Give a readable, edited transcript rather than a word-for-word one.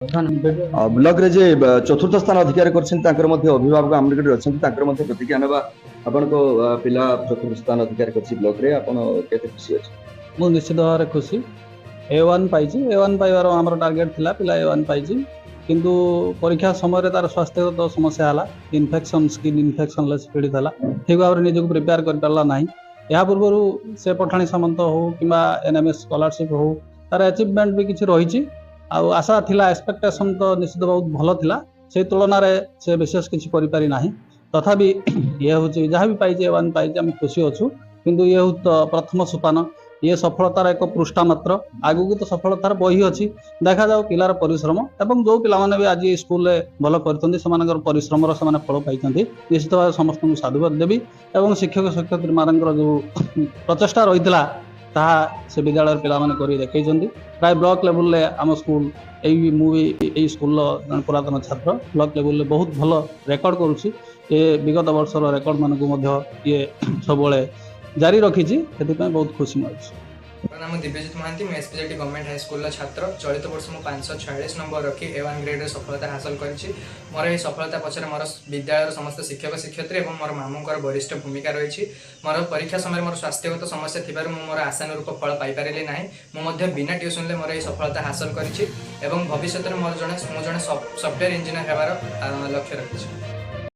ବ୍ଲକରେ ଯେ ଚତୁର୍ଥ ସ୍ଥାନ ଅଧିକାର କରିଛନ୍ତି, ତାଙ୍କର ମଧ୍ୟ ଅଭିଭାବକ ଆମ ନିକଟରେ ଅଛନ୍ତି, ତାଙ୍କର ମଧ୍ୟ ପ୍ରତିକ୍ରିୟା ନେବା। ଆପଣଙ୍କ ପିଲା ଚତୁର୍ଥ ସ୍ଥାନ ଅଧିକାର କରିଛି ବ୍ଲକରେ, ଆପଣ କେତେ ଖୁସି ଅଛି? ମୁଁ ନିଶ୍ଚିତ ଭାବରେ ଖୁସି। ଏ1 ପାଇଛି। ଏ1 ପାଇବାର ଆମର ଟାର୍ଗେଟ୍ ଥିଲା। ପିଲା ଏ1 ପାଇଛି, କିନ୍ତୁ ପରୀକ୍ଷା ସମୟରେ ତାର ସ୍ୱାସ୍ଥ୍ୟଗତ ସମସ୍ୟା ହେଲା। ଇନଫେକ୍ସନ୍, ସ୍କିନ୍ ଇନଫେକ୍ସନ୍ରେ ସେ ପୀଡ଼ିତ ହେଲା। ଠିକ୍ ଭାବରେ ନିଜକୁ ପ୍ରିପେୟାର କରିପାରିଲା ନାହିଁ। ଏହା ପୂର୍ବରୁ ସେ ପଠାଣି ସାମନ୍ତ ହଉ କିମ୍ବା ଏନ୍ ଏମ୍ ଏସ୍ ସ୍କଲାରସିପ୍ ହଉ, ତାର ଆଚିଭମେଣ୍ଟ ବି କିଛି ରହିଛି। ଆଉ ଆଶା ଥିଲା, ଏକ୍ସପେକ୍ଟେସନ୍ ତ ନିଶ୍ଚିତ ବହୁତ ଭଲ ଥିଲା। ସେଇ ତୁଳନାରେ ସେ ବିଶେଷ କିଛି କରିପାରି ନାହିଁ। ତଥାପି ଇଏ ହେଉଛି, ଯାହା ବି ପାଇଛି, ଏ1 ପାଇଛି, ଆମେ ଖୁସି ଅଛୁ। କିନ୍ତୁ ଇଏ ହେଉଛି ତ ପ୍ରଥମ ସୋପାନ, ଇଏ ସଫଳତାର ଏକ ପୃଷ୍ଠା ମାତ୍ର। ଆଗକୁ ତ ସଫଳତାର ବହି ଅଛି। ଦେଖାଯାଉ ପିଲାର ପରିଶ୍ରମ ଏବଂ ଯେଉଁ ପିଲାମାନେ ବି ଆଜି ସ୍କୁଲରେ ଭଲ କରିଛନ୍ତି, ସେମାନଙ୍କର ପରିଶ୍ରମର ସେମାନେ ଫଳ ପାଇଛନ୍ତି। ନିଶ୍ଚିତ ଭାବେ ସମସ୍ତଙ୍କୁ ସାଧୁବାଦ ଦେବି ଏବଂ ଶିକ୍ଷକ ଶିକ୍ଷୟିତ୍ରୀମାନଙ୍କର ଯେଉଁ ପ୍ରଚେଷ୍ଟା ରହିଥିଲା, ତାହା ସେ ବିଦ୍ୟାଳୟର ପିଲାମାନେ କରି ଦେଖେଇଛନ୍ତି। ପ୍ରାୟ ବ୍ଲକ ଲେବୁଲରେ ଆମ ସ୍କୁଲ, ଏଇ ମୁଁ ବି ଏଇ ସ୍କୁଲର ଜଣେ ପୁରାତନ ଛାତ୍ର, ବ୍ଲକ ଲେବୁଲରେ ବହୁତ ଭଲ ରେକର୍ଡ଼ କରୁଛି। ଏ ବିଗତ ବର୍ଷର ରେକର୍ଡ଼ମାନଙ୍କୁ ମଧ୍ୟ ଇଏ ସବୁବେଳେ ଜାରି ରଖିଛି। ସେଥିପାଇଁ ବହୁତ ଖୁସି ମୁଁ ଅଛି। ମୋ ନାମ ଦିବ୍ୟଜିତ ମହାନ୍ତି। ମୁଁ ଏସ୍ପିଜେଟି ଗଭର୍ଣ୍ଣମେଣ୍ଟ ହାଇସ୍କୁଲର ଛାତ୍ର। ଚଳିତ ବର୍ଷ ମୁଁ 546 ନମ୍ବର ରଖି ଏ1 ଗ୍ରେଡ଼ରେ ସଫଳତା ହାସଲ କରିଛି। ମୋର ଏହି ସଫଳତା ପଛରେ ମୋର ବିଦ୍ୟାଳୟର ସମସ୍ତ ଶିକ୍ଷକ ଶିକ୍ଷୟିତ୍ରୀ ଏବଂ ମୋର ମାମୁଙ୍କର ବରିଷ୍ଠ ଭୂମିକା ରହିଛି। ମୋର ପରୀକ୍ଷା ସମୟରେ ମୋର ସ୍ୱାସ୍ଥ୍ୟଗତ ସମସ୍ୟା ଥିବାରୁ ମୁଁ ମୋର ଆଶାନୁରୂପ ଫଳ ପାଇପାରିଲି ନାହିଁ। ମୁଁ ମଧ୍ୟ ବିନା ଟ୍ୟୁସନରେ ମୋର ଏହି ସଫଳତା ହାସଲ କରିଛି ଏବଂ ଭବିଷ୍ୟତରେ ମୋର ଜଣେ ମୁଁ ଜଣେ ସଫ୍ଟୱେୟାର ଇଞ୍ଜିନିୟର ହେବାର ଲକ୍ଷ୍ୟ ରଖିଛି।